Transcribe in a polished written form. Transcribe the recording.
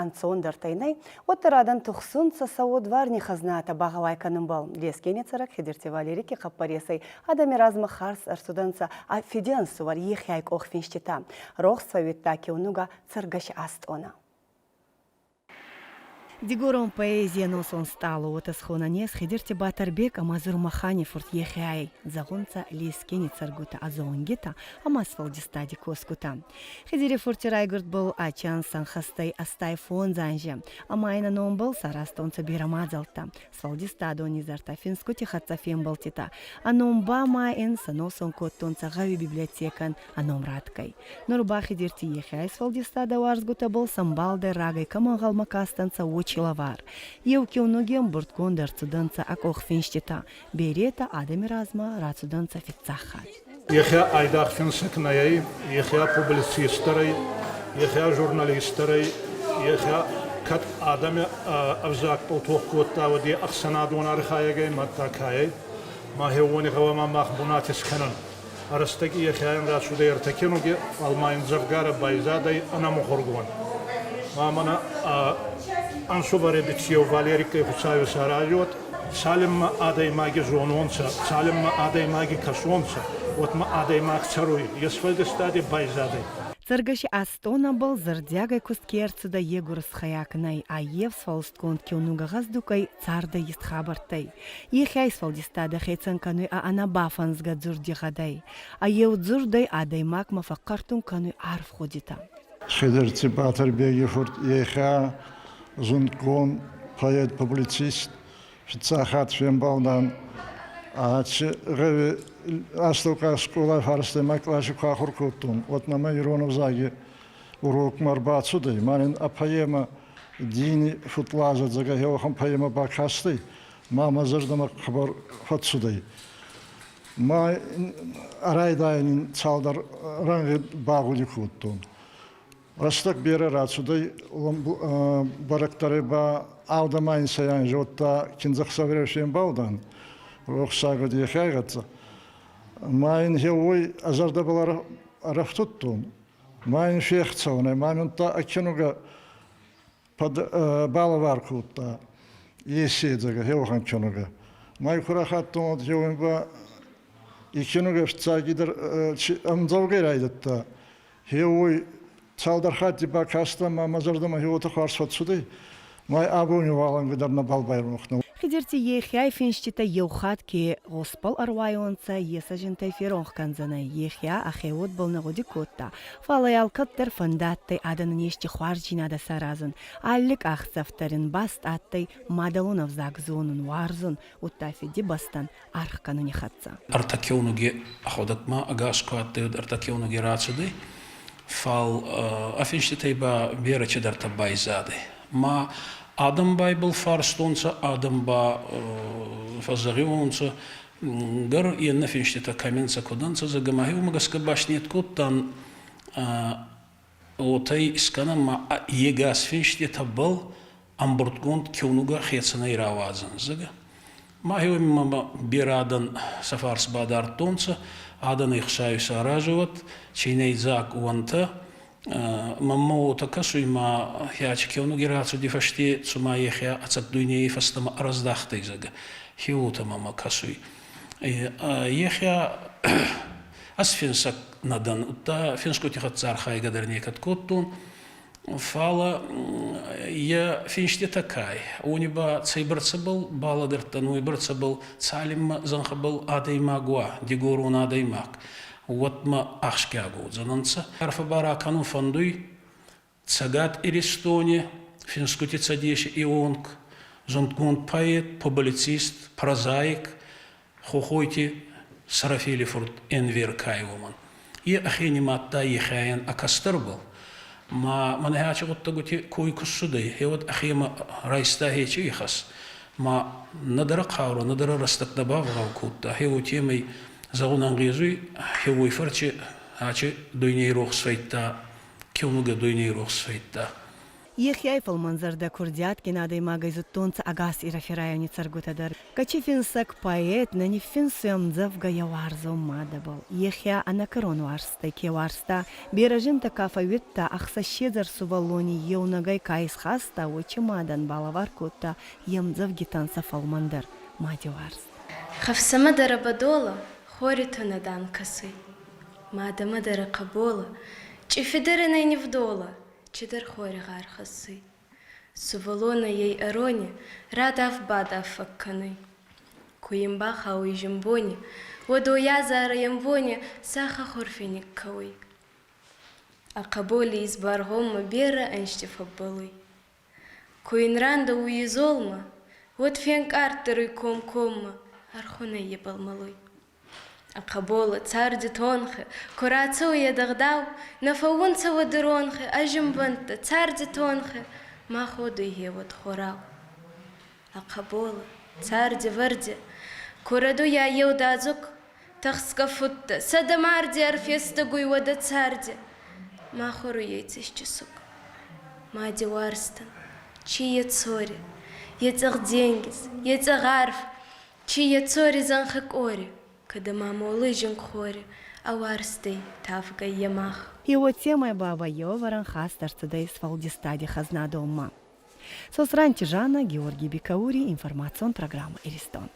Ӕнцондӕртӕй нӕй, уӕддӕр адӕн тухсунцӕ сӕ уодварни хӕзнатӕ багъӕуай кӕнунбӕл. Лескени цӕрӕг Хедирти Валерики хъӕппӕресӕй адӕми размӕ харз ӕрцудӕнцӕ ӕ фидиӕнсувӕр Ехйай къохфинститӕ. Рохс фӕууидта киунугӕ «Цӕргӕси астъонӕ». Дигорон поэзий ӕносон стъалу уотӕ схонӕн ес Хедирти Батӕрбег ӕма Зурмахани фурт Ехйай, зӕгъунцӕ Лескени цӕргутӕ ӕзонгитӕ ӕма сфӕлдистади косгутӕ. Хидири-фурти райгурдбӕл Ачан сӕнхӕстӕй 85 анзи, ӕма ин ӕ номбӕл саразтонцӕ берӕ мадзӕлттӕ, сфӕлдистадон изӕртӕ, финсгути хӕццӕ фембӕлдтитӕ. Ӕ ном ба ма ин сӕносон кодтонцӕ гъӕуи библиотекӕн ӕ ном ратгӕй. Нур ба Хидирти Ехйай сфӕлдистадӕ уарзгутӕбӕл сӕмбалдӕй рагӕй кӕмӕ ӕнгъӕлмӕ кастӕнцӕ, уочи лӕвар. Еу киунуги ӕмбурдгонд ӕрцудӕнцӕ ӕ къохфинститӕ, беретӕ адӕми размӕ рацудӕнцӕ фиццаг хатт. Ехӕ айдагъ финсӕг нӕй, ехӕ публицист дӕр ӕй, ехӕ журналист дӕр ӕй, ехӕ кӕд адӕми ӕвзагбӕл тох кодта, уӕд е ӕхсӕнадон архайӕгӕй, мадта кайӕй. Ма хеуони гъӕуама мах бунат искӕнӕн. Рӕстӕги ехӕйӕн рацудӕй ӕртӕ кенуги, фал ма ин дзӕвгарӕ байзадӕй ӕнӕмухургонд. Ма мӕнӕ ӕнсувӕри биццеу Валериккӕй Хуцауи саразиуӕд, цалинмӕ адӕймаги зононцӕ, цалинмӕ адӕймаги кӕсонцӕ, уӕдмӕ адӕймаг цӕруй, е сфӕлдистади байзадӕй. Цӕргӕси астъонӕбӕл зӕрдиагӕй куст ке ӕрцудӕй е гурусхайаг нӕй, аййев сфӕлстгонд киунугӕ гъӕздуг ӕй цардӕй ист хабӕрттӕй. Ехӕ исфӕлдистадӕ хецӕн кӕнуй ӕ ӕнӕбафӕнзгӕ дзурдигъӕдӕй. Ӕ еу дзурдӕй адӕймагмӕ фӕхъхъӕртун кӕнуй арф гъудитӕ. Хедирти Батӕрбеги фурт Ехӕ зундгонд поэт-публицист фиццаг хатт фембалдан аци гъӕуи астӕуккаг скъолай фарстемӕ къласи ку ахур кодтон, уӕд мӕмӕ ирон ӕвзаги урокмӕ ӕрбацудӕй. Ма ин ӕ поэмӕ «Дини футлазӕ» зӕгъгӕ, еуӕхӕн поэмӕ бакастӕй, ма мӕ зӕрдӕмӕ хъӕбӕр фӕццудӕй. Ма райдайӕн ин цалдӕр рӕнгъи багъуди кодтон. Рӕстӕг берӕ рацудӕй, бӕрӕгдӕрӕй ба авдӕма инсӕй анзи уӕдта киндзӕхсӕвӕрӕй фембалдан, рохсаг ехай хӕццӕ. Ма ин гъеуой ӕ зӕрдӕбӕл ӕрӕфтудтон. Ма ин фехцӕунӕй, ма мин ӕ балӕвар кодта еседзӕгӕ, хеуӕхӕн киунугӕ. Ма ку рахаттон, хеуӕн ба и киунугӕ фиццагидӕр ӕмдзӕвгӕ райдӕдта. Хеуой цалдӕр хатти бакастӕн, ма мӕ зӕрдӕмӕ хеуотӕ хуарз фӕццудӕй. Ма абони уалӕнгӕ дӕр нӕбал байронх. Хидирти Ехйай финститӕ еу хатт ке гъосбӕл ӕруайонцӕ, е сӕ зинтӕй феронх кӕндзӕнӕй. Ехйа ӕхе уодбӕл нӕ гъуди кодта, фал ӕй алкӕддӕр фӕндадтӕй адӕнӕн ести хуарздзийнадӕ саразун. Алли къахдзӕф дӕр ин баст адтӕй мадӕлон ӕвзаг зонун, уарзун, удта Фидибӕстӕн аргъ кӕнуни хӕццӕ. Ӕртӕ киунуги ӕхуӕдӕг ма ӕгас ку адтӕй, уӕд ӕртӕ киунуги рацудӕй, фал ӕ финститӕй ба берӕ чидӕртӕ байзадӕй. Ма адӕм ба ибӕл фарстонцӕ, адӕм ба фӕззӕгъиуонцӕ, гӕр иннӕ финститӕ кӕми нцӕ, куд ӕнцӕ, зӕгъгӕ, ма уомӕ гӕсгӕ баснет кодтан, уотӕ искӕнӕн ма егас финститӕбӕл ӕмбурдгонд киунугӕ хецӕнӕй рауадзӕн, зӕгъгӕ. Ма мӕмӕ берӕ адӕн сӕ фарс бадардтонцӕ, адӕн ӕхсайу сӕ аразӕуӕд, цийнӕйдзаг уӕнтӕ. Мӕнмӕ уотӕ кӕсуй, ма хӕчи киунуги рацуди фӕсте цума ехе ӕцӕг дуйнейи фӕстӕмӕ ӕрӕздахтӕй, зӕгъгӕ, хе уотӕ мӕмӕ кӕсуй. Ехе ӕз финсӕг нӕ дӕн, удта финсгути хӕццӕ архайгӕ дӕр некӕд кодтон. Фал е финститӕ кай, уони ба цӕйбӕрцӕбӕл балӕдӕрдтӕн, уойбӕрцӕбӕл цалинмӕ зӕнхӕбӕл адӕймаг уа, дигорон адӕймаг, уӕдмӕ ахсгиаг уодзӕнӕнцӕ. Арфӕ ба ракӕнун фӕндуй Цӕгат Иристони финсгути Цӕдеси ионг, зундгонд поэт, публицист, прозаик Хохойти Сарафили фурт Энвер Кайомӕн. Е ӕхе нимадта Ехӕйӕн ӕ кӕстӕрбӕл. Ма мӕнӕ ачи гъуддӕгути кой ку ссудӕй, гье уӕд ӕхемӕ райста хечи ихӕс. Ма нӕдӕр хъаурӕ, нӕдӕр рӕстӕг нӕ бавгъау кодта. Гье уотемӕй зӕгъун ӕнгъезуй, гье уой фӕрци ачи дуйней рохс фӕйдта, киунугӕ дуйней рохс фӕйдта. Ехйай фӕлмӕнзӕрдӕ курдиатгин адӕймагӕй зудтонцӕ ӕгас Ирӕфи райони цӕргутӕ дӕр. Качи финсӕг поэт нӕ ниффинсуй ӕмдзӕвгӕ йӕ уарзон мадӕбӕл. Ехйа ӕнӕкӕрон уарзтӕй ке уарзта, берӕ зинтӕ ка фӕууидта, ӕхсӕз сувӕллони еунӕгӕй ка исхаста, уочи мадӕн балӕвар кодта е мдзӕвгитӕн сӕ фӕлмӕндӕр мади уарзт. Хӕфсӕмӕ дӕр бӕдолӕ, хори тунӕ кӕсуй. Мадӕмӕ дӕр хъӕболӕ, чъифидӕрӕнӕй не вдола, чидӕр хори гъӕр хӕссуй. Сувӕллонӕй ей ӕрони радав-бадав фӕккӕнуй. Ку ин бахауй зинбони, уӕд уойазарӕ е мбони сӕхе хурфи никкӕуй. А хъӕболи исбаргъоммӕ берӕ ӕнзти фӕббӕлуй. Ку ин рандӕуй изолмӕ, уӕд фенкъарддӕр уй комкоммӕ, ӕрхунӕй ибӕл мӕлуй. А хъӕболӕ царди тонхи, ку рацӕуй е дӕгъдау, нӕ фӕуунцӕ уӕд иронхи ӕ зинбӕнттӕ царди тонхи, ма ходуй гьеуӕд хорау. А хъӕболӕ царди вӕрди, ку рӕдуйа еудадзуг, тӕхсгӕ фудтӕ, сӕдӕ марди ӕрфестӕгуй уӕд ӕ царди, ма хуӕруй ей цӕстисуг. Мади уарзтӕн, чи е цори, е цъӕх денгиз, е цъӕх арв, чи е цори зӕнхӕ къори, кӕд ӕма молуй зингхори, ӕ уарзтӕй тавгӕй е мах. Еуотемӕй баба еувӕрӕн хаст ӕрцудӕй сфӕлдистади хӕзнадонмӕ. Сосранти Жанна, Георгий Бекаури, информацион программа «Иристон».